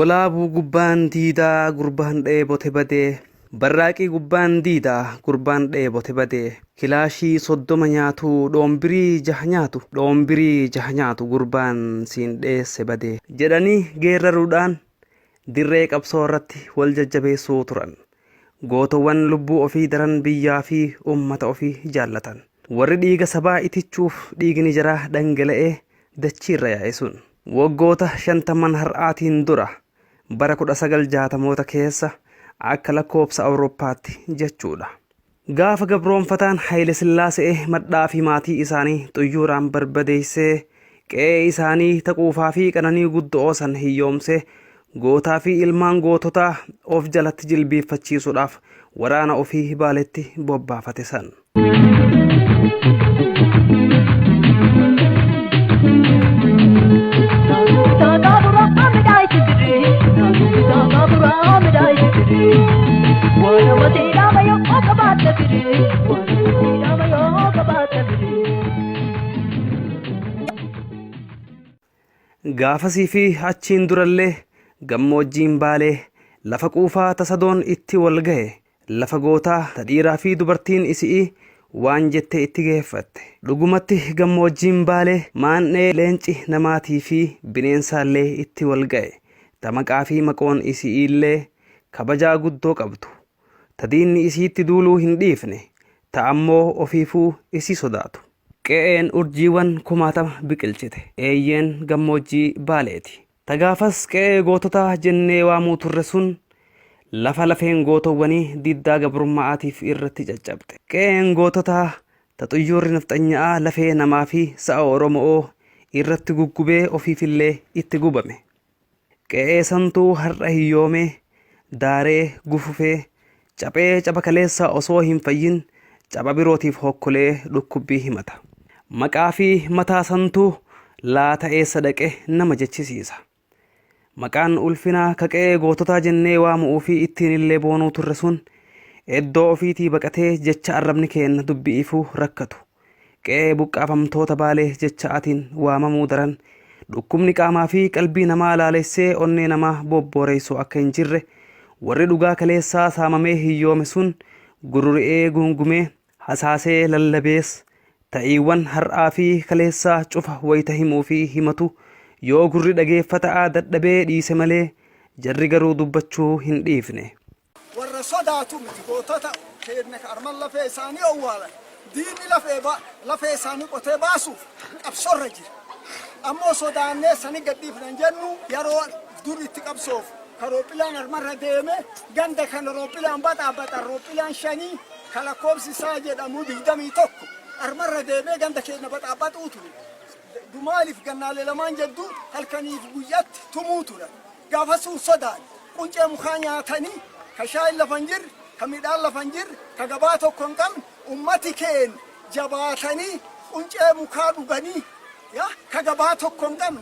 Walaabuu gubbaan diidaa gurbaan dheebote badee. Barraaqii gubbaan diidaa gurbaan dheebote badee. Kilaashii 30 nyaatu dhoombirii jaha nyaatu dhoombirii jaha nyaatu gurbaan siin dheesse badee. Jedhanii geerraruudhaan dirree qabsoo irratti wal jajjabeessuu turan. Gootowwan lubbuu ofii daran biyyaa fi ummata ofii jaallatan. Warri dhiiga sabaa itichuuf dhiigni jaraa dhangala'ee dachiirra yaa'e sun. Waggoota shantamman har'aatiin dura bara 1960moota keessa akka lakkoobsa Awurooppaatti jechuudha. Gaafa gabroomfataan Hayilesillaasee madhaa fi maatii isaanii xuyyuuraan barbadeessee qe'ee isaanii ta quufaa fi qananii guddo'oo san hiyyoomsee gootaa fi ilmaan goototaa of jalatti jilbiiffachiisuudhaaf waraana ofii Baaletti bobbaafate san. Gaafasii fi achiin durallee gammoojjiin Baalee lafa quufaa ta sadoon itti wal gahe, lafa gootaa ta dhiiraa fi dubartiin isi'ii waan jette itti geeffatte. Dhugumatti gammoojjiin Baalee maandhee leenci namaatii fi bineensaallee itti wal gaye, ta maqaa fi maqoon isi'iillee kabajaa guddoo qabdu, ta diinni isiitti duuluu hin dhiifne, ta ammoo ofiifuu isii sodaatu. Qe'een urjiiwwan kumaatama biqilchite. Eeyyeen gammoojjii Baaleeti. Ta gaafas qe'ee goototaa jennee waamuu turre sun lafa lafeen gootowwanii diddaa gabrumma'aatiif irratti caccabxe. Qe'een goototaa ta xuyyuurri nafxanya'aa lafee namaa fi sa'a Oromo'oo irratti guggubee ofiifillee itti gubame. Qe'ee santuu har'a hiyyoomee, daaree, gufufee, caphee caba kaleessaa osoo hin fayyin caba birootiif hokkolee dhukkubbii himata. Maqaa fi mataa santuu laata eessa dhaqe nama jechisiisa. Maqaan ulfinaa ka qe'ee goototaa jennee waamu'uu fi ittiinillee boonuu turre sun eddoo ofiitii baqatee jecha arrabni keenna dubbi'iifuu rakkatu. Qe'ee buqqaafamtoota Baalee jecha'atiin waamamuu daran dhukkubni qaamaa fi qalbii namaa laalessee onnee namaa bobbooreessu akka hin jirre warri dhugaa kaleessaa saamamee hiyyoome sun gururi'ee guungumee hasaasee lallabees ta'iiwwan har'aa fi kaleessaa cufa wayita himuu fi himatu yoo gurri dhageeffata'aa dadhabee dhiise malee jarri garuu dubbachuu hin dhiifne. Warra sodaatu miti gootota keenna ka arman lafee isaanii owwaalan diinni lafee ba lafee isaanii qotee baasuuf qabsorra jira. Ammoo sodaannee sani gad dhiifna hin jennu yaroo dur itti qabsoof ka roophilaan armarra deeme ganda kana roophilaan baxaabaxan roophilaan shanii ka lakkoobsi isaa jedhamu 21 armarra deemee ganda keenna baxaabaxuu ture. Dumaaliif gannaalee lamaan jedduu halkaniif guyyatti tumuu turan. Gaafasuu hin sodaanne. Quncee mukaa nyaatanii, ka shaayin lafa hin jirre, ka midhaan lafa hin jirre, ka gabaa tokko hin qabne, ummati keenna jabaatanii quncee mukaa dhuganii, ya, ka gabaa tokko hin qabne,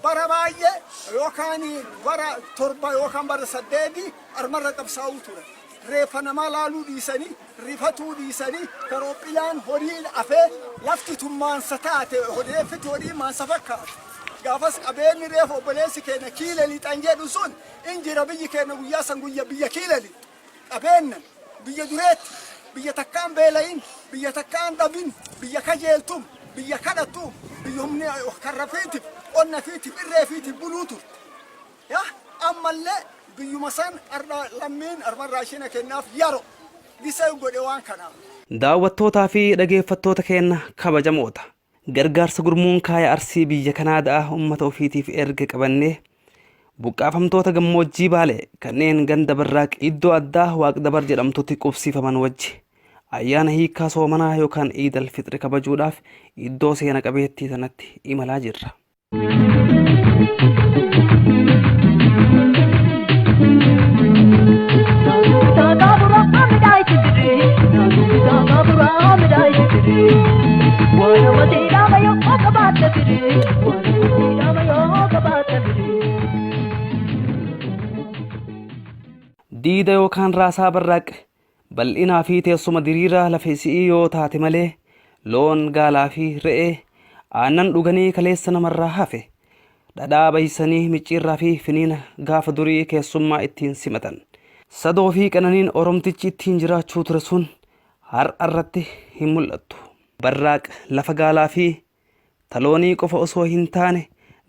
bara baay'ee yookaan bara 7 yookaan bara saddeeti armarra qabsaa'uu turan. Reeffa namaa laaluu dhiisanii, rifatuu dhiisanii, ka roophilaan horiin afee lafti tun maansa taate, reeffiti horii maansa fakkaatu. Gaafas qabeenni reefu obboleessi keenya kiila lixan jedhu sun in jira biyyi keenya guyyaa san guyya biyya kiila lixxu. Qabeennan biyya dureetti, biyya takkaan beelayin, biyya takkaan dhabin, biyya kajeeltum, biyya kadhattum, biyya humni karra fiitif, qonna fiitif, irree fiitif buluu turte. Ya, ammallee biyyuma san ardha lammiin arman raashina kennaaf yaro gisee godhe waan kanaaf. Daawwattootaa fi dhageeffattoota keenna kabajamoota. Gargaarsa gurmuun kaaya Arsii biyya Kanaada'aa ummata ofiitiif erge qabannee buqqaafamtoota gammoojjii Baalee kanneen ganda Barraaq iddoo addaa Waaqdabar jedhamtutti qubsiifaman wajji ayyaana hiikkaa soomanaa yookaan Iidal Fixri kabajuudhaaf iddoo seena qabeettii tanatti imalaa jirra. Diida yookaan raasaa barraaq bal'inaa fi teessuma diriiraa lafa isi'ii yoo taate malee loon, gaalaa fi re'ee aannan dhuganii kaleessa namarraa hafe. Dhadhaa baysanii micciirraa fi finiina gaafa durii keessummaa ittiin simatan. Sadoo fi qananiin Oromtichi ittiin jiraachuu ture sun har'a irratti hin mul'attu. Barraaq lafa gaalaa fi taloonii qofa osoo hin taane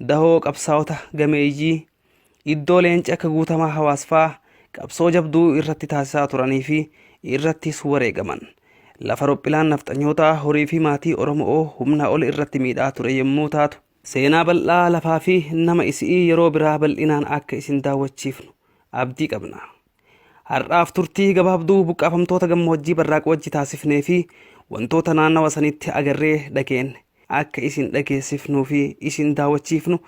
dahoo qabsaa'ota gameeyyii iddoo leenci akka Guutamaa Hawaas faa qabsoo jabduu irratti taasisaa turanii fi irrattis wareegaman. Lafa rophilaan nafxanyootaa horii fi maatii Oromo'oo humnaa ol irratti miidhaa ture yommuu taatu, seenaa bal'aa lafaa fi nama isi'ii yeroo biraa bal'inaan akka isin daawwachiifnu abdii qabna. Har'aaf turtii gabaabduu buqqaafamtoota gammoojjii Barraaq wajji taasifnee fi wantoota naannawa sanitti agarree dhageenne akka isin dhageessifnuu fi isin daawwachiifnu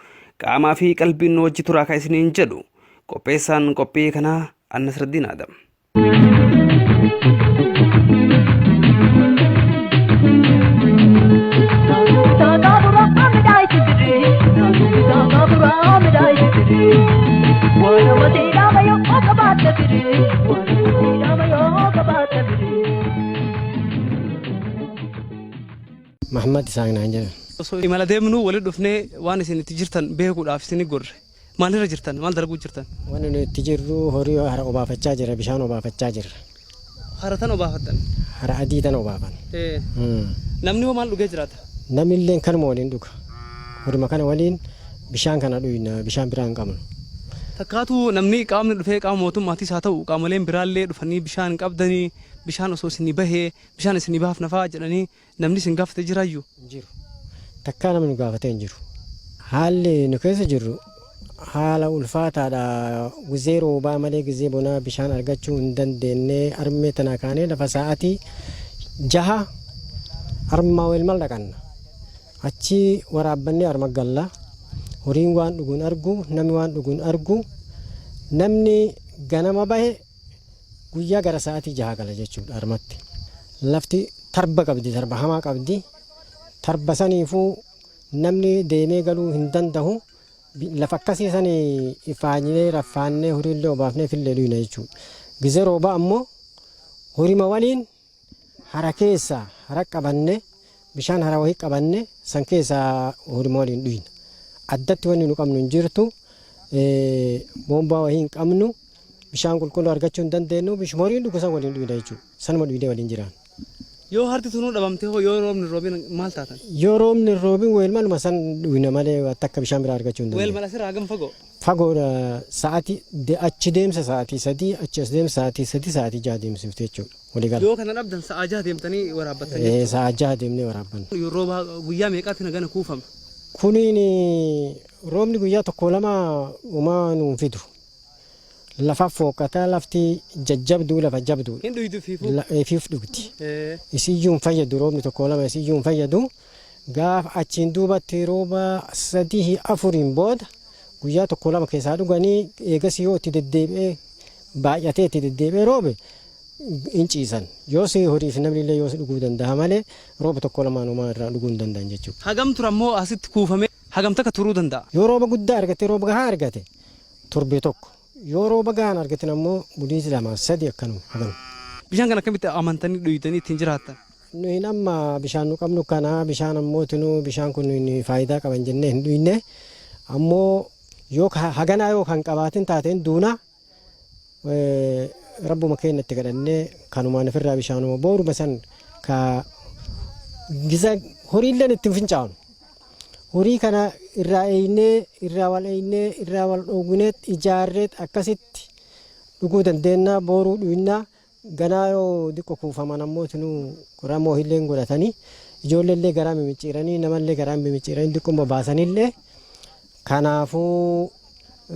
qaamaa fi qalbiin nu wajji turaa ka isiniin jedhu qopheessaan qophii kanaa an Nasraddiin Aadam. Mahammad Isaaq naan jedhan. Osoo imala deemnuu walitti dhufnee waan isin itti jirtan beekuudhaaf isin gorre. Maalirra jirtan? Maal dalaguu jirtan? Wanni nuyi itti jirru horii hara obaafachaa jirra, bishaan obaafachaa jirra. Hara tan obaafattan? Hara adii tana obaafan. Namni hoo maal dhugee jiraata? Namni illeen kanuma waliin dhuga. Horima kana waliin bishaan kana dhuyna, bishaan biraa hin qabnu. Takkaatuu namni qaamni dhufee qaama mootummaatis haa ta'u qaamoleen biraallee dhufanii bishaan hin qabdanii, bishaan osoo isinii bahee, bishaan isinii baafna fa'aa jedhanii namni isin gaafate jiraayyu? Hin jiru. Takkaa namni nu gaafatee hin jiru. Haalli nu keessa jirru haala ulfaataadha. Gizee roobaa malee gizee bonaa bishaan argachuu hin dandeenne. Armee tanaa kaanee lafa sa'aatii jaha armaa weelmal dhaqanna. Achii waraabbannee arma galla. Horiin waan dhugu hin argu, namni waan dhugu hin argu. Namni ganama bahe guyyaa gara sa'aatii jaha gala jechuudha armatti. Lafti tarba qabdi, tarba hamaa qabdi. Tarba saniifuu namni deemee galuu hin dandahu. Lafa akkasii sani ifaajnee raffaannee horiillee obaafnee fillee dhuyna jechuudha. Gizee roobaa ammoo horima waliin hara keessa hara qabanne bishaan hara wahii qabanne san keessa horima waliin dhuyna. Addatti wanni nu qabnu hin jirtu. Boombaa wahii hin qabnu. Bishaan qulqulluu argachuu hin dandeenyu. Bishuma horiin dhugu san waliin dhuyna jechuudha. Sanuma dhuynee waliin jiraanna. Yoo harti tunuu dhabamte hoo yoo roobni hin roobin maal taatan? Yoo roobni hin roobin weelmaluma san dhuyna malee takka bishaan biraa argachuu hin dandeenyu. Weelmal asirraa hagam fagoo? Fagoodha sa'atii achi deemsa sa'atii 3 achi as deemsa sa'atii 3 sa'atii 6 deemsifti jechuudha walii gala. Yoo kana dhabdan sa'aa 6 deemtanii waraabbattan jechuudha. Sa'aa 6 deemnee waraabbanna. Rooba guyyaa meeqaatti hagana kuufama? Kuniin roobni guyyaa tokko lama homaa nuun fidu. Lafa fooqqata lafti jajjabduu lafa jabduudha. Hin dhuydu ifiifuu. Ifiif dhugdi. Isiyyuu hin fayyadu roobni tokko lama isiyyuu hin fayyadu. Gaafa achiin duubatti rooba sadii afuriin booda guyyaa tokko lama keessaa dhuganii eegasii yoo itti deddeebi'ee baay'atee itti deddeebi'ee roobe hin ciisan. Yoos horiif namni illee yoos dhuguu danda'a malee rooba tokko lamaan homaa irraa dhuguu hin danda'an jechuudha. Hagam tura immoo asitti kuufamee hagam takka turuu danda'a? Yoo rooba guddaa argate rooba gahaa argate torbee tokko. Yoo rooba gahaa hin argatin ammoo bulii 2 3 akkanuma hagana. Bishaan kana akkamitti amantanii dhuydanii ittiin jiraattan? Nuyin amma bishaan nu qabnu kana bishaan ammootinuu bishaan kun faayidaa qaban jennee hin dhuyne ammoo yoo haganaa yoo kan qabaatin taate hin duuna rabbuma keenya itti kadhannee kanumaan ofirraa bishaanuma booruma san ka gisa horiilleen itti hin fincaanu. Horii kana irraa eeynee irraa wal eeynee irraa wal dhoowwineet ijaarreet akkasitti dhuguu dandeenna booruu dhuyna ganaa yoo diqqo kuufaman ammoo tinuu ramoo hilleen godhatanii ijoolleellee garaa mimicciiranii namallee garaa mimicciiranii diqquma baasanillee kanaafuu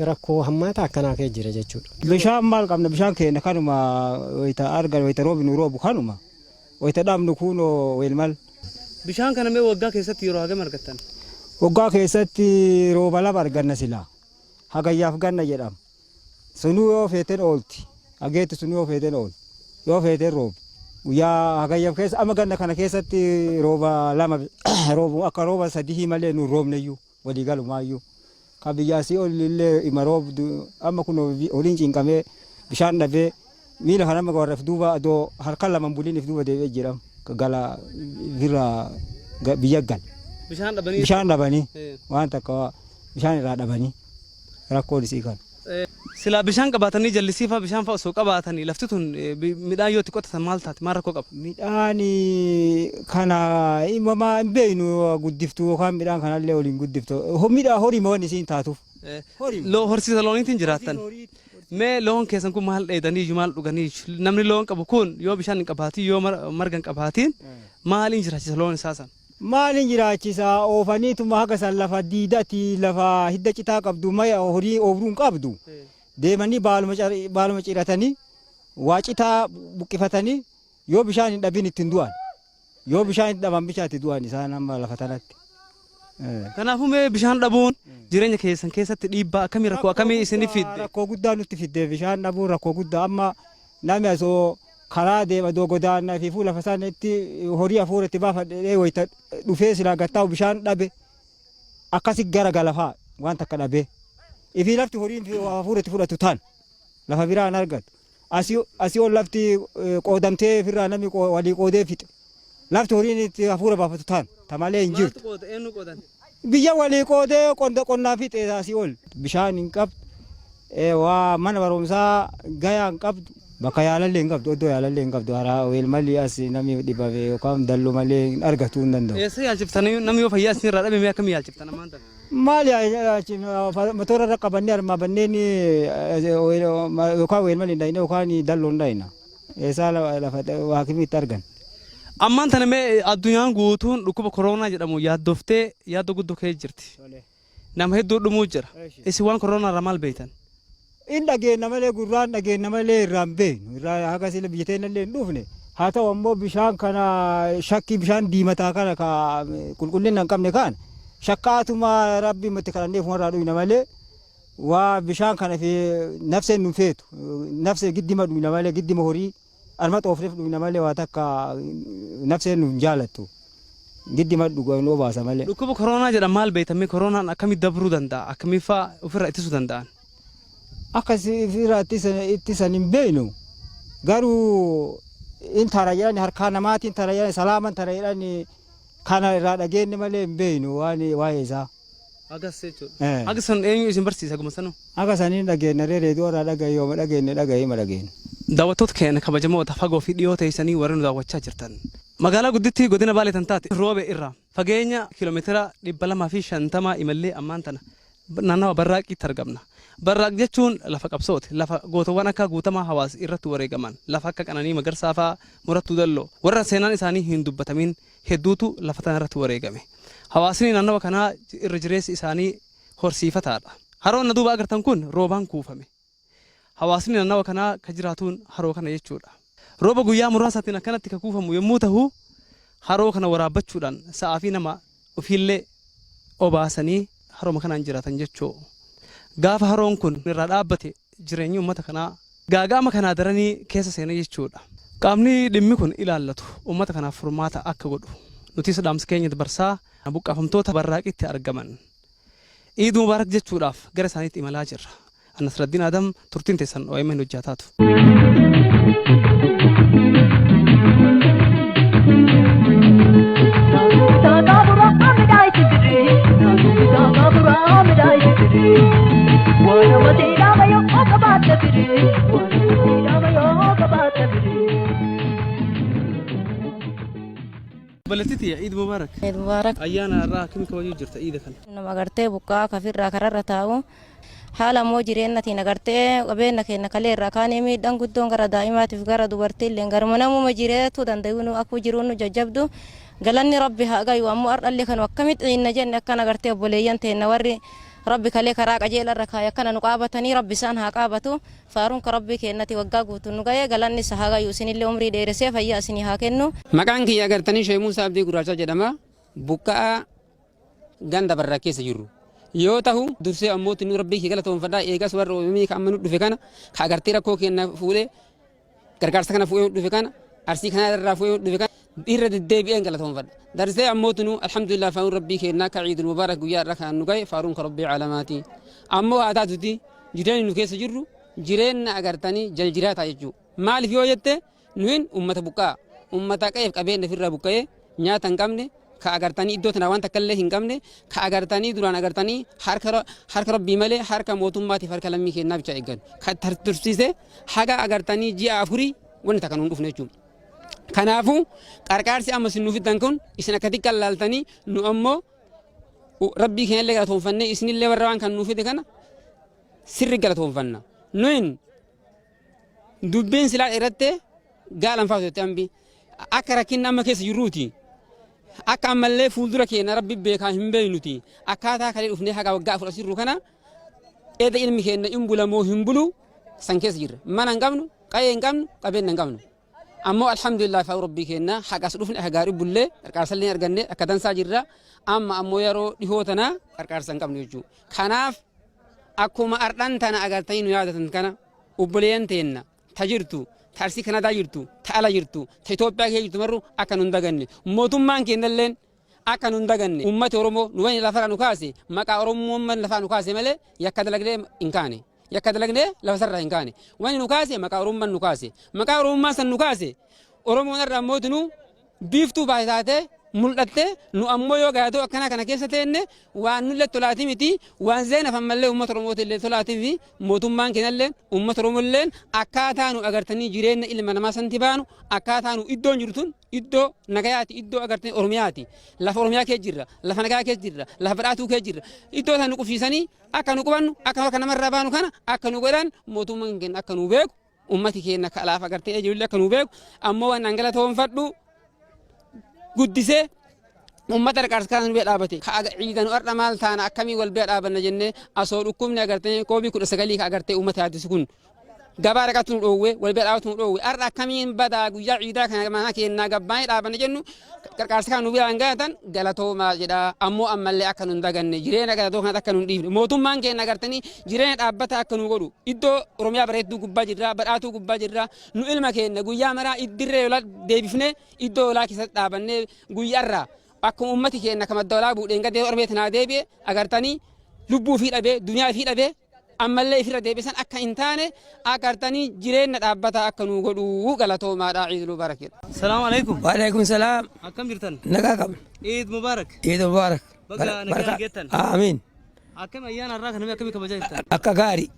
rakkoo hammaataa akkanaa kee jira jechuudha. Bishaan maal qabna bishaan keenya kanuma wayita argan wayita roobi nu roobu kanuma wayita dhabnu kunoo weelmal. Bishaan kana mee waggaa keessatti yeroo hagam argattan? Waggaa keessatti rooba lama arganna silaa. Hagayyaaf ganna jedhama. Sunuu yoo feeten oolti. Hageetti sunuu yoo feeten oolti. Yoo feeten roobdi. Guyyaa hagayyaaf keessa amma ganna kana keessatti rooba lama roobu akka rooba sadihii malee nu roobneyyuu walii galumaayyuu. Ka biyya asii ol illee ima roobdu amma kun horiin cinqamee bishaan dhabee miila kana amma warra if duuba adoo halkan lama hin bulin if duuba deebi'ee jira gala ifirraa biyya gala. Bishaan dhabanii. Bishaan dhabanii waan takka Bishaan irraa dhabanii rakkoon isii kana. Silaa bishaan qabaatanii jallisii fa'aa bishaan fa'aa osoo qabaatanii lafti tun midhaan yoo itti qotatan maal taati? Maal rakkoo qaba? Midhaan kana himamaa hin beeknu guddiftu yookaan midhaan kanallee waliin guddiftu. Midhaan horii waan isiin taatuuf. Loo horsiisa looniitiin jiraattan. Mee loon keessan kun maal dheedanii iyyuu maal dhuganii iyyuu? Namni loon qabu kun yoo bishaan hin qabaatiin yoo marga hin qabaatiin maaliin jiraachisa loon isaa san? Maaliin jiraachisa oofaniituma haga san lafa diidati lafa hidda citaa qabdu maya horii oobruu hin qabdu. Deemanii baaluma ciratanii waa citaa buqqifatanii yoo bishaan hin dhabin ittiin du'an. Yoo bishaan hin dhaban bishaan itti du'an isaan amma lafa tanatti. Kanaafuu mee bishaan dhabuun jireenya keessan keessatti dhiibbaa akkamii rakkoo akkamii isiniif fidde? Rakkoo guddaa nutti fidde bishaan dhabuun rakkoo guddaa amma namni osoo karaa deema iddoo godaannaa fi fuula lafa isaaniitti horii hafuura itti baafadhee wayita dhufee silaa gattaa'u bishaan dhabe akkasi gara galafaa waan takka dhabee. Ifii lafti horiin hafuura itti fudhatu tan lafa biraa hin argatu. Asii ol lafti qoodamtee ofirraa namni walii qoodee fixe. Lafti horiin itti hafuura baafatu tan tamalee hin jirtu. Biyya walii qoodee qonnaa fixe asii ol. Bishaan hin qabdu. Waa mana barumsaa gayaa hin qabdu. Bakka yaalallee hin qabdu. Iddoo yaalallee hin qabdu. Haraa weelmalli as namni dhibame yookaan dalloo malee hin argatu hin danda'u. Eessa yaalchiftanii namni yoo fayyaa isinirraa dhabe mee akkamii yaalchiftan ammaan tana? Maali motora irra qabannee armaa banneen yookaan weelmalli hin dhayne yookaan dalloo hin dhayna. Eessaa lafa haakimiitti argan. Ammaan tana mee addunyaan guutuun dhukkuba koronaa jedhamu yaaddoftee yaaddoo guddoo keessa jirti. Nama hedduu dhumuu jira. Isin waan koronaa irraa maal beektan? In dhageenna malee gurraan dhageenna malee irraa hin beeknu. Irraa haga sila biyya teenya illee hin dhufne. Haa ta'u ammoo bishaan kana shakkii bishaan diimataa kana ka qulqullina hin qabne kana shakkaatuma rabbi itti kadhannee ofumarraa dhuyna malee waa bishaan kana fi nafseen nu feetu. Nafsee giddima dhuyna malee giddima horii arma xoofneef dhuyna malee waa takka nafseen nu hin jaalattu. Giddima dhugan obaasa malee. Dhukkuba koronaa jedhan maal beektan mee koronaan akkamitti dabruu danda'a? Akkamiin fa'aa ofirraa ittisuu danda'an? Akka ofirraa ittisan hin beeknu garuu in tara jedhani harkaa namaatiin tara jedhani salaaman tara jedhani kana irraa dhageenye malee hin beeknu waan waa'ee isaa. Agas jechuudha. Haga san eenyu isin barsiisa guma sanuu? Akka saniin dhageenye reediyoo irraa dhagaye yooma dhageenye dhagaye hima dhageenye. Daawwattoota keenya kabajamoota fagoo fi dhiyoo teessanii warri nu daawwachaa jirtan. Magaalaa guddittii godina Baalee tan taate Roobe irraa fageenya kiiloomeetira 250 imallee ammaan tana naannawa Barraaqiitti argamna. Barraaq jechuun lafa qabsooti. Lafa gootowwan akka Guutamaa Hawaas irratti wareegaman. Lafa akka Qananii Magarsaa fa'aa Murattuu Dalloo warra seenaan isaanii hin dubbatamin hedduutu lafa tana irratti wareegame. Hawaasni naannawa kanaa irra jireessi isaanii horsiifataadha. Haroon na duuba agartan kun roobaan kuufame. Hawaasni naannawa kanaa ka jiraatuun haroo kana jechuudha. Rooba guyyaa muraasaatiin akkanatti ka kuufamu yommuu tahu haroo kana waraabbachuudhaan sa'aa fi nama ofiillee obaasanii harooma kanaan jiraatan jechuu. Gaafa haroon kun irraa dhaabbate jireenyi uummata kanaa gaaga'ama kanaa daranii keessa seena jechuudha. Qaamni dhimmi kun ilaallatu uummata kanaaf furmaata akka godhu nutis dhaamsa keenya dabarsaa buqqaafamtoota Barraaqitti argaman. Iid Mubaarak jechuudhaaf gara isaaniitti imalaa jirra. Nasraddiin Adam turtiin teessan OMN hojjaa taatu. Obboleettii Iid Mubaarak. Eid Mubaarak. Ayyaana irraa akkamii kabajuu jirta Iida kana? Nama agartee buqqaa kafirraa kararra taa'u haala immoo jireenyatiin agartee qabeenya keenya kalee irraa kaanee miidhaan guddoon gara daa'imaatiif gara dubartiillee garuma namuma jireetu danda'u akkuu jiruun nu jajjabdu galanni rabbi haa gayu ammoo har'allee kanu akkamitti xiinna jenne akkan agartee obboleeyyan teenna warri rabbi kalee karaa qajeela irra kaaya akkana nu qaabatanii rabbi isaan haa qaabatu faaruun ka rabbi kennati waggaa guutuu nu ga'ee galanni isa haa gayu isinillee umrii dheeresee fayyaa isinii haa kennu. Maqaan kiyya agartanii Sheek Muusaa Abdii Gurraacha jedhama. Buqqa'aa ganda barraa keessa jirru. Yoo ta'u dursee ammoo nu rabbii kee galatoonfadhaa eegas warra OMN ka amma nu dhufe kana ka agartee rakkoo keenya fuudhee gargaarsa kana fuudhee dhufe kana arsii kana irraa fuudhee dhufe kana irra deddeebi'een galatoonfadha. Darsee ammoo nu alhamdulillah faaruun rabbii keenyaa ka ciidul mubaarak guyyaa irra kan nu ga'e faaruun ka rabbii alamaati. Ammoo haa taatuti jireenyi nu keessa jirru jireenya agartanii jaljiraataa jechuudha. Maaliif yoo jette nuyin ummata buqqaa ummata qe'eef qabeenya ofirraa buqqa'ee nyaata hin qabne Ka agartanii iddoo tana waan takka illee hin qabne, ka agartanii duraan agartanii harka rabbii malee harka mootummaatiif harka lammii kennaa bicha eeggan. Ka tursiise haga agartanii ji'a 4 wanni takka nuun dhufne jechuudha. Kanaafuu qarqaarsi amma isin nuuf fiddan kun isin akka xiqqaan laaltanii, nu ammoo rabbii keenya illee galatoonfannee, isinillee warra waan kan nuuf fide kana sirri galatoonfanna. Nuyin dubbiin silaa irratti gaalan faatu jettee hambi akka rakkinni amma keessa jirruuti. Akka ammallee fuuldura keenya rabbi beekaa hin beeknuti. Akkaataa kalee dhufnee haga waggaa 4 asirru kana eda ilmi keenya hin bulamoo hin bulu san keessa jirra. Mana hin qabnu, qayee hin qabnu, qabeenya hin qabnu. Ammoo alhamdulillah, fa'aa rabbii keenya haqas dhufne akka gaarii bullee qarqaarsallee arganne akka dansaa jirra. Amma ammoo yeroo dhihoo tana qarqaarsa hin qabnu jechuudha. Kanaaf akkuma ardhan tana agartanii nu yaadatan kana, obboleeyyan teenna ta jirtu, ta Arsii Kanadaa jirtu, ta ala jirtu, ta Itoophiyaa keessa jirtu marru akka nu hin daganne, mootummaan keenyalleen akka nu hin daganne, uummati Oromoo nu wani lafarraa nu kaase maqaa Oromummaan lafaa nu kaase malee yakka dalagnee hin kaane. Yakka dalagnee lafa sarraa hin kaane. Wani nu kaase maqaa Oromummaan nu kaase. Maqaa Oromummaan san nu kaase. Oromoon irra ammoo nu biiftuu baate taatee mul'atte. Nu ammoo yoo gaadoo akkanaa kana keessa teenne waan nullee tolaatii miti, waan zeenaf ammallee uummata Oromooti illee tolaatii fi mootummaan keenyallee uummata Oromolleen akkaataa nu agartanii jireenya ilma namaa santi baanu, akkaataa nu iddoon jiru tun iddoo nagayaati, iddoo agartanii Oromiyaati, lafa Oromiyaa keessa jirra, lafa nagaa keessa jirra, lafa badhaatuu keessa jirra. Iddoo sana nu qubsiisanii akka nu qubannu, akka harka namarraa baanu kana akka nu godhan, mootummaan keenya akka nu beeku, ummati keenya akka alaaf agartee ejullee akka nu beeku. Ammoo waan an galatoonfadhu guddisee ummata qarqaarsa kana nu bira dhaabate, ka ciidanu har'a maal taana, akkamii wal bira dhaabanna jennee asoo dhukkubni agartee koobii 19 ka agartee ummata yaaddisu kun gabaa dhaqatu nu dhoowwe, wal bira dhaabatu nu dhoowwe. Har'a akkamiin badaa guyyaa ciidaa kana mana keenyaa gabbaanii dhaabanne jennu, qarqaarsa kana nu biraan gaatan galatoomaa jedha. Ammoo ammallee akka nu hin daganne, jireenya galatoo kanatti akka nu hin dhiifne, mootummaan keenya agartanii jireenya dhaabbata akka nu godhu. Iddoo Oromiyaa bareedduu gubbaa jirra, badhaatuu gubbaa jirra. Nu ilma keenya guyyaa maraa iddirree yola deebifnee iddoo olaa keessatti dhaabannee guyyaarraa akkuma ummati keenya ka madda olaa buudheen gadee Oromiyaa tanaa deebi'e agartanii lubbuu fi dhabee duniyaa fi dhabee ammallee ifirra deebisan akka hin taane, agartanii jireenya dhaabbataa akka nu godhu galatoomaadha. Iidul Mubaarak jedha. Salaamu alaikum. Waalaikum salaam. Akkam jirtan? Nagaa qabna. Iid Mubaarak. Iid Mubaarak. Baga nagaan geettan. Amiin. Akkam ayyaana har'aa kana akkamii kabajaa jirtan? Akka gaarii.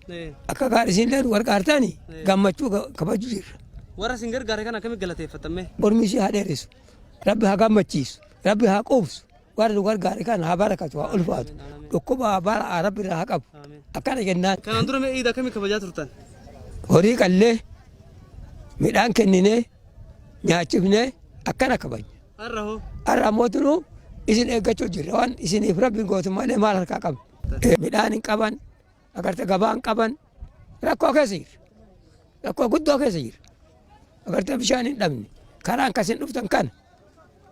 Akka gaarii isin illee gargaartani gammachuu kabajuu jirra. Warra isin gargaare kana akkamii galateeffattan mee? Ormi ishee haa dheeressu. Rabbi haa gammachiisu. Rabbi haa quubsu. Warra nu gargaare kana haa barakatu, haa ulfaatu. Dhukkuba bara Rabbi irraa haa qabu. Akkana jennaan. Kanaan dura mee iida akkamii kabajaa turtan? Horii qallee, midhaan kenninee, nyaachifnee akkana kabajna. Har'a hoo? Har'a ammoo tunuu isin eeggachuu jirra, waan isiniif rabbiin gootu malee maal harkaa qabna. Midhaan hin qaban, agarte gabaa hin qaban, rakkoo keessa jira. Rakkoo guddoo keessa jira. Agarte bishaan hin dhabne, karaan kasin dhuftan kana.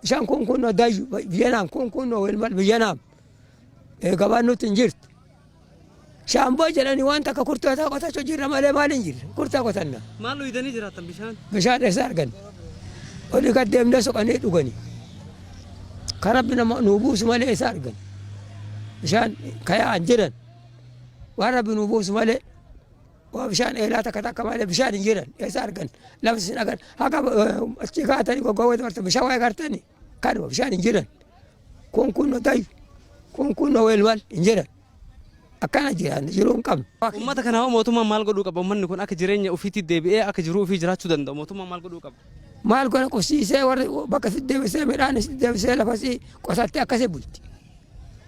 Bishaan kun kunoo dayyu biyyanaan kun kunoo welmal biyyanaam. Gabaan nutti hin jirtu. Shaamboo jedhanii waan takka kurtaa qotachuu jirra malee maal hin jirre, kurtaa qotanna. Maal dhuydanii jiraattan bishaan? Bishaan eessa arganna? Olii gad deemnee soqanii dhuganii. Kan rabbi nama nuu buusu malee eessa arganna? Bishaan kayaa'an jiran. Waan rabbi nuu buusu malee waa bishaan eelaa takka takka malee bishaan hin jiran, eessa arganna? Lafti isin agar haga achi kaatanii goggowwee dabartan bishaan waa agartanii kanuma bishaan hin jiran. Kun kun dayu kun kun weelwal hin jiran. Akkana jiran, jiruu hin qabnu. Uummata kana hoo mootummaan maal godhuu qaba? Uummanni kun akka jireenya ofiitti deebi'ee akka jiruu ofii jiraachuu danda'u mootummaan maal godhuu qaba? Maal godha, qubsiisee warri bakka sitti deebisee, midhaan sitti deebisee, lafa si qotattee akkasii bulti.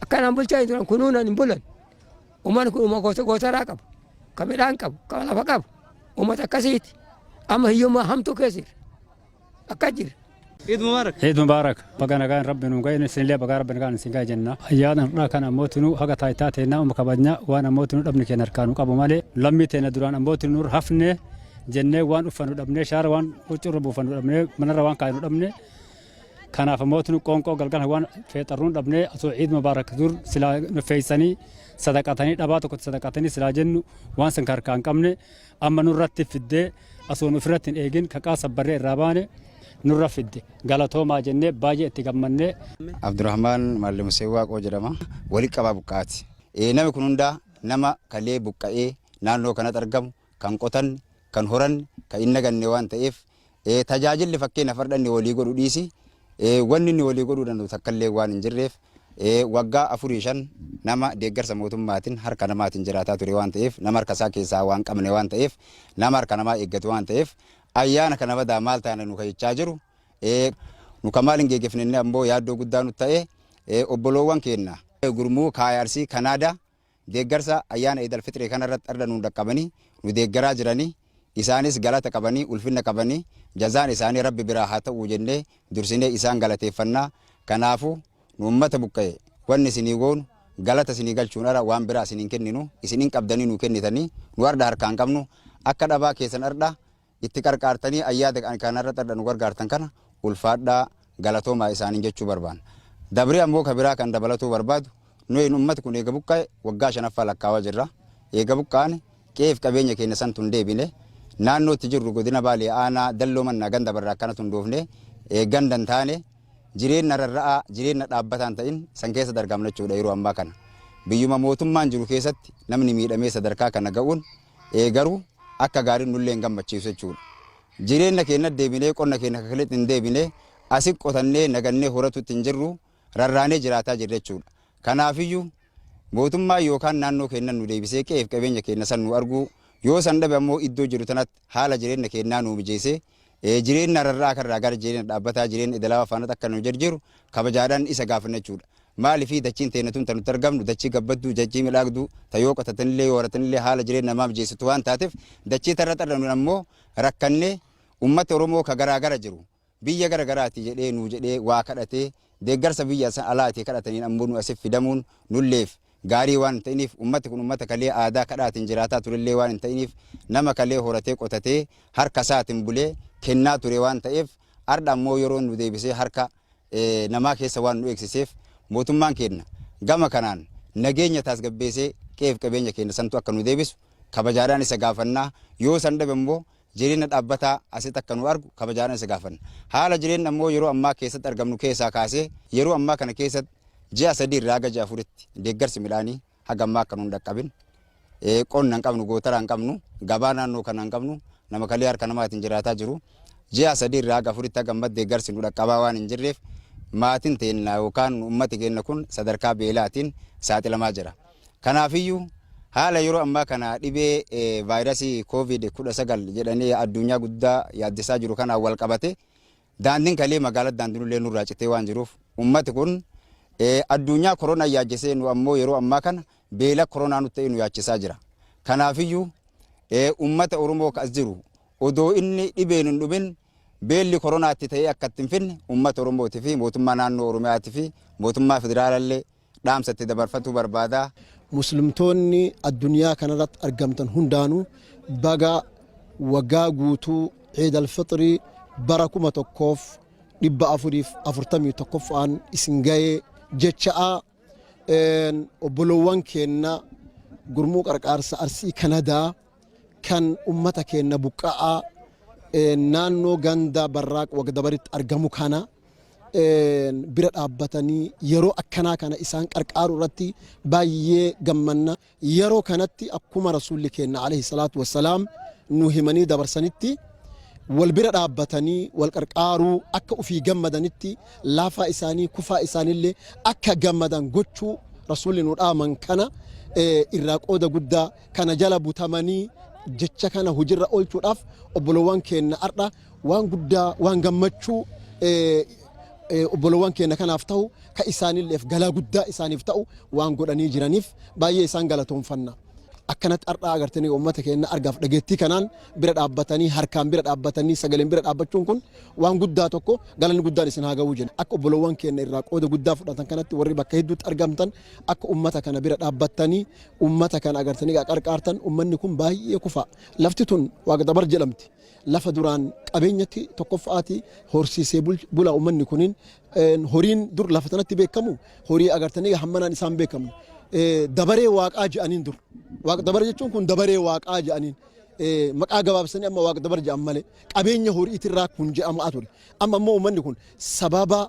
Akkanaan bulchaa hin turan, kunuunan hin bulan. Uummanni kun uummata goota gootaraa qabu, ka midhaan qabu, ka lafa qabu. Uummata akkasiiti. Amma hiyyummaa hamtuu keessa jira. Akkas jira. Iid Mubaarak. Eid Mubaarak. Baga nagaan rabbi nu ga'e, isinillee baga rabbi nagaan isin ga'e jenna. Ayyaana har'aa kana ammoo tunuu haga taayitaa teennaa uma kabajna, waan ammoo tunuu dhabni keenya harkaa nu qabu malee lammii teenya duraan ammoo tunuu hafne jennee waan uffannu dhabnee, shaara waan huccuurra buufannu dhabnee, manarra waan kaaynu dhabne. Kanaaf ammoo tunu qoonqoo galgala waan feexarruun dhabnee osoo Iid Mubaarak dur silaa nu feeysanii sadaqatanii dhabaa tokkotti sadaqatanii silaa jennu, waan san harkaa hin qabne amma nurratti fiddee osoo nu ofirratti hin eegin kaqaa sabbarree irraa baane nurra fidde, galatoomaa jennee baay'ee itti gammannee. Abdurrahman Malli Musee Waaqoo jedhama. Walitti qabaa buqqaati. Nami kun hundaa nama kalee buqqa'ee naannoo kanatti argamu, kan qotanne, kan horanne, kan hin naganne waan ta'eef, tajaajilli fakkeenyaaf hardhanni walii godhu dhiisi. Wanni inni walii godhuu danda'u takkallee waan hin jirreef, waggaa afurii shan nama deeggarsa mootummaatiin harka namaatiin jiraataa ture waan ta'eef, nama harka isaa keessaa waan qabne waan ta'eef, nama harka namaa eeggatu waan ta'eef, ayyaana kana badaa maal taana nu ka'ichaa jiru. Nu kan maal hin geeggeefne ammoo yaaddoo guddaa nu ta'e. Obboloowwan keenya gurmuu Kaayarsii Kanaadaa deeggarsa ayyaana Iidal Fixrii kanarratti arda nu dhaqqabanii nu deeggaraa jiranii, isaanis galata qabanii, ulfinna qabanii, jazaan isaanii Rabbi biraa haa ta'uu jennee dursinee isaan galateeffannaa. Kanaafuu nu ummata buqqa'e wanni isinii goonu galata isinii galchuun ara waan biraa isiniin kenninu. Isiniin qabdanii nu kennitanii, nu arda harkaan qabnu. Akka dhabaa keessan arda itti qarqaartanii ayyaada kanarratti arda nu gargaartan kana ulfaadhaa, galatoomaa isaaniin jechuu barbaanna. Dabrii ammoo ka biraa kan dabalatuu barbaadu, nuyi ummati kun eega buqqa'e waggaa shanaffaa lakkaawaa jirra. Eega buqqa'ane qe'eef qabeenya keenya santu hin deebine. Naannootti jirru godina Baalee, aanaa Dalloo Mannaa, ganda Barraa akkanatu hin doofne, ganda hin taane, jireenya rarra'aa, jireenya dhaabbataan ta'in san keessa argamna jechuudha yeroo ammaa kana. Biyyuma mootummaan jiru keessatti namni miidhamee sadarkaa kana ga'uun garuu akka gaariin nullee hin gammachiisu jechuudha. Jireenya keenya deebinee qonna keenya kakaletti hin deebine, asi qotannee nagannee horatutti hin jirru, rarraanee jiraataa jirra jechuudha. Kanaafiyyuu mootummaa yookaan naannoo keenya nu deebisee qe'eef qabeenya keenya san nu arguu yoo san dhabe, ammoo iddoo jiru tanatti haala jireenya keenyaa nu mijeessee jireenya rarra'aa kanarraa gara jireenya dhaabbataa, jireenya idilawaa faanatti akka nu jirjiru kabajaadhaan isa gaafanna jechuudha. Maaliifii dachiin teenya tun nutti argamnu dachii gabbaddu, dachii midhaagduu, ta yoo qotatanillee yoo horatanillee haala jireenya namaa mijeessitu waan taateef, dachii tarra xarra ammoo rakkannee ummata Oromoo ka garaa gara jiru biyya gara garaati jedhee nu jedhee waa kadhatee deeggarsa biyya alaatii kadhataniin ammoo nu asif fidamuun nulleef gaarii waan hin ta'iniif, ummati kun ummata kalee aadaa kadhaatiin jiraataa turellee waan hin ta'iniif, nama kalee horatee qotatee harka isaatiin bulee kennaa ture waan ta'eef, ardha ammoo yeroo nu deebisee harka namaa keessa waan nu eegsiseef, mootummaan keenya gama kanaan nageenya tasgabbeessee qe'eef qabeenya keenya santu akka nu deebisu kabajaadhaan isa gaafannaa. Yoo san dhabe immoo jireenya dhaabbataa asitti akka nu argu kabajaadhaan isa gaafanna. Haala jireenya ammoo yeroo ammaa keessatti argamnu keessaa kaasee yeroo ammaa kana keessatti ji'a 3 irraa haga ji'a 4tti deeggarsi midhaanii haga ammaa akka nu hin dhaqqabin. Qonna hin qabnu, gootaraa hin qabnu, gabaa naannoo kana hin qabnu, nama kalee harka namaatiin jiraataa jiru. Ji'a 3 irraa haga 4tti haga ammatti deeggarsi nu dhaqqabaa waan hin jirreef, maatiin teenya yookaan uummati keenya kun sadarkaa beelaatiin saaxilamaa jira. Kanaafiyyuu haala yeroo ammaa kana dhibee vaayirasii Koovid 19 jedhanii addunyaa guddaa yaaddisaa jiru kanaan wal qabate, daandiin kalee magaalaa daandiin nurraa citee waan jiruuf, ummati kun addunyaa koronaa yaachisee, nu ammoo yeroo ammaa kana beela koronaa nutti ta'e nu yaachisaa jira. Kanaafiyyuu ummata Oromoo as jiru odoo inni dhibeen hin dhumin beelli koronaatti ta'ee akka itti hin finne, ummata Oromootii fi mootummaa naannoo Oromiyaatii fi mootummaa federaalallee dhaamsa itti dabarfatuu barbaada. Muslimtoonni addunyaa kanarratti argamtan hundaanuu baga waggaa guutuu Ciid Alfixrii bara 1441ffaan isin ga'ee jecha'a. Obbolowwan keenna gurmuu qarqaarsa Arsii Kanadaa kan ummata keenna buqqa'aa naannoo ganda Barraaq Wagdabaritti argamu kana bira dhaabbatanii yeroo akkanaa kana isaan qarqaaru irratti baay'ee gammanna. Yeroo kanatti akkuma Rasuulli keenya alayhi salaatu wassalaam nu himanii dabarsanitti, wal bira dhaabbatanii wal qarqaaruu, akka ofii gammadanitti laafaa isaanii kufaa isaaniillee akka gammadan gochuu Rasuulli nu dhaaman kana irraa qooda guddaa kana jala butamanii jecha kana hojirra oolchuudhaaf obbolowwan keenya har'a waan guddaa, waan gammachuu obbolowwan keenya kanaaf ta'u, ka isaanilleef galaa guddaa isaaniif ta'u waan godhanii jiraniif baay'ee isaan galatoonfanna. Akkanatti har'aa agartanii uummata keenya argaaf dhageettii kanaan bira dhaabbatanii, harkaan bira dhaabbatanii, sagaleen bira dhaabbachuun kun waan guddaa tokko, galanni guddaan isin haa ga'uu jenna. Akka obbolowwan keenya irraa qooda guddaa fudhatan kanatti, warri bakka hedduutti argamtan akka uummata kana bira dhaabbattanii uummata kana agartanii qarqaartan, uummanni kun baay'ee kufa. Lafti tun Waaqdabar jedhamti. Lafa duraan qabeenyatti tokkoffaati horsiisee bula uummanni kuniin. Horiin dur lafa tanatti beekamu horii agartanii hammanaan isaan beekamu. Dabaree waaqaa jedhaniin dur. Waaqa dabaree jechuun kun dabaree waaqaa jedhaniin. Maqaa gabaabsanii amma Waaqa dabar jedhan malee qabeenya horiitirraa kun jedhamaa ture. Amma immoo uummanni kun sababa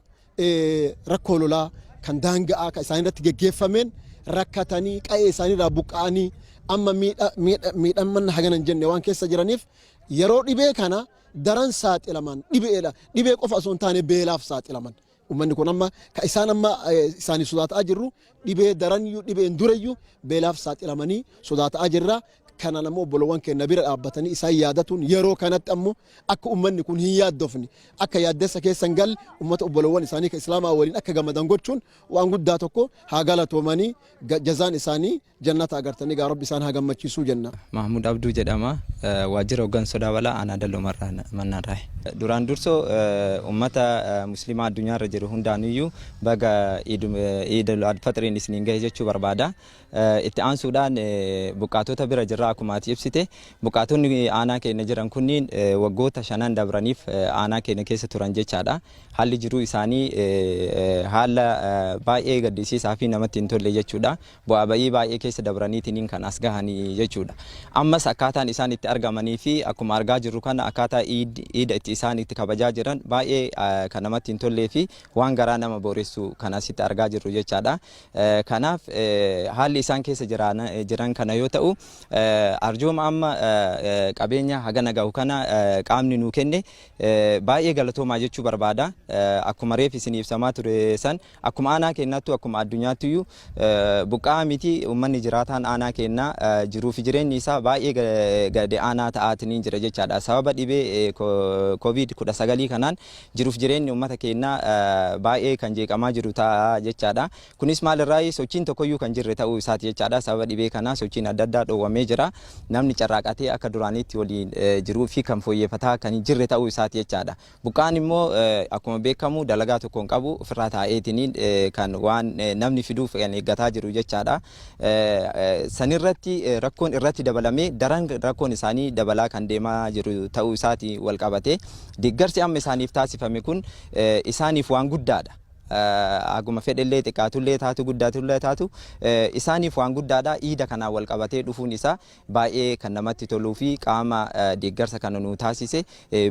rakkoo lolaa kan daanga'aa kan isaan irratti geggeeffameen rakkatanii, qa'ee isaaniirraa buqqa'anii, amma miidhaman hagana hin jenne waan keessa jiraniif, yeroo dhibee kana daran saaxilaman dhibeedha. Dhibee qofa osoo hin taane beelaaf saaxilaman. Uummanni kun amma ka isaan amma isaanii sodaataa jirru dhibee daraniyyuu, dhibeen durayyuu beelaaf saaxilamanii sodaataa jirra. Kanaan ammoo obbolowwan keenya bira dhaabbatanii isaan yaadatuun, yeroo kanatti ammoo akka uummanni kun hin yaaddofne, akka yaaddessa keessa hin galle, uummata obbolowwan isaanii ka islaamaa waliin akka gammadan gochuun waan guddaa tokko. Haa galatoomanii, jazaan isaanii jannata agartanii gaa, Rabbi isaan haa gammachiisuu jenna. Mahmud Abduu jedhama. Waajjira hooggansa sodaa balaa aanaa Dalloo Mannarraa. Duraan dursoo uummata musliimaa addunyaarra jiru hundaaniyyuu baga Iidul Faxiriin isiniin gahe jechuu barbaada. Itti aansuudhaan buqqaatota bira jirra. Akkuma ati ibsite, buqqaatonni aanaa keenya jiran kunniin waggoota shanan dabraniif aanaa keenya keessa turan jechaadha. Haalli jiruu isaanii haala baay'ee gaddisiisaa fi namatti hin tolle jechuudha. Bu'aa ba'ii baay'ee keessa dabraniitiin kan as gahanii jechuudha. Ammas akkaataan isaan itti argamanii fi akkuma argaa jirru kana akkaataa iida itti isaan itti kabajaa jiran baay'ee kan namatti hin tollee fi waan garaa nama booressu kan asitti argaa jirru jechaadha. Kanaaf haalli isaan keessa jiran kana yoo ta'u, arjooma amma qabeenya hagana gahu kana qaamni nuu kenne baay'ee galatoomaa jechuu barbaada. Akkuma reef isin ibsamaa ture san, akkuma aanaa keenyaattu, akkuma addunyaattiyyuu, buqqa'aa miti, uummanni jiraataan aanaa keenyaa jiruu fi jireenyi isaa baay'ee gadi aanaa ta'aatiin jira jechaadha. Sababa dhibee COVID 19 kanaan jiruuf jireenyi uummata keenyaa baay'ee kan jeeqamaa jiru ta'a jechaadha. Kunis maalirraa? Sochiin tokkoyyuu kan jirre ta'uu isaati jechaadha. Sababa dhibee kanaa sochiin adda addaa dhoowwamee jira. Namni carraaqatee akka duraaniitti waliin jiruu fi kan fooyyeffataa kan hin jirre ta'uu isaati jechaadha. Buqqaan immoo akkuma beekamu dalagaa tokko hin qabu, ofirraa taa'eetiniin kan waan namni fiduuf kan eeggataa jiru jechaadha. Sanirratti rakkoon irratti dabalamee daran rakkoon isaanii dabalaa kan deemaa jiru ta'uu isaati wal qabate. Deeggarsi amma isaaniif taasifame kun isaaniif waan guddaadha. Aguma fedhellee xiqqaatullee taatu, guddaatullee taatu, isaaniif waan guddaadha. Iida kanaan wal qabatee dhufuun isaa baay'ee kan namatti toluu fi qaama deeggarsa kana nuu taasise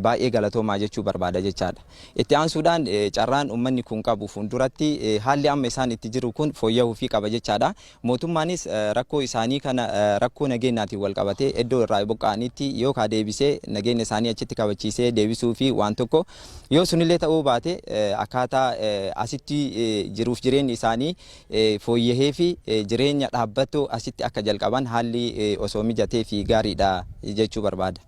baay'ee galatoomaa jechuu barbaada jechaadha. Itti aansuudhaan carraan uummanni kun qabu fuulduratti haalli amma isaan itti jiru kun fooyya'uu fi qaba jechaadha. Mootummaanis rakkoo isaanii kana rakkoo nageenyaatiin wal qabatee iddoo irraa buqqa'anitti yookaan deebisee nageenya isaanii achitti kabachiisee deebisuu fi waan tokko yoo sunillee ta'uu baate, akkaataa asitti jiruuf jireenyi isaanii fooyyahee fi jireenya dhaabbatoo asitti akka jalqaban haalli osoo mijatee fi gaariidha jechuu barbaada.